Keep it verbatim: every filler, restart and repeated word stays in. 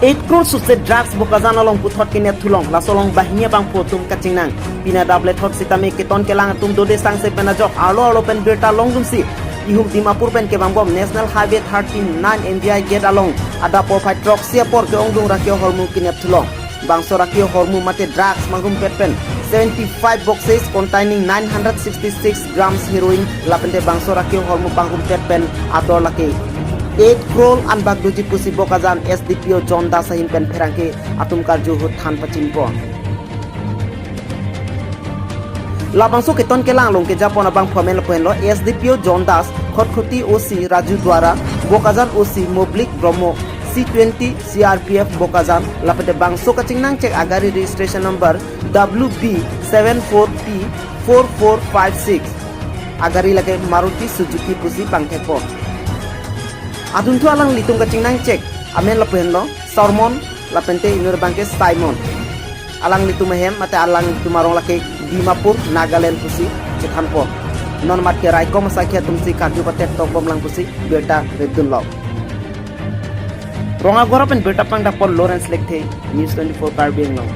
Eight crore suse drugs Bokajan along puthot kenep thulong, laso along banghini abangphu atum kachingnang. Pini adap lethot sitame keton kelang atum dode sangse pen ajok arlo arlo pen birta longdunsi ihum Dimapur pen kevangbom National Highway thirty-nine N D I gate along adap porphai throksi apor ke-ongdung raki ahormu kenep thulong. Bangso raki ahormu mate drugs mangrumpet pen seventy-five boxes containing nine hundred sixty-six grams heroin lapente bangso raki ahormu pangrumpet pen ador lake eight crore anbak doji pusi Bokajan S D P O John Das ahin pen pherangke atum karju ahut than pachinipo. Labangso keton kelang along kejapon abangphu amen lapu henlo S D P O John Das, Khatkhati O C Raju Duara, Bokajan O C Moblik Brahmo, C twenty C R P F Bokajan, lapente bangso kachingnangchek agari registration number W B seven four P four four five six. Agari lake Maruti Suzuki pusi pangthekpo. Adunthu alanglitum kachingnangchek amen lapu henlo Sormon lapente inut abangke Simon. Alanglitum ahem mate alanglitum arong lake Dimapur, Nagaland pusi chethanpo. Non mat ke raikom asakhi atumsi karju patek tokbomlang pusi birta repdunlo. Rongagora pen birta pangdakpon Lawrence Lekthe, News twenty-four Karbi Anglong.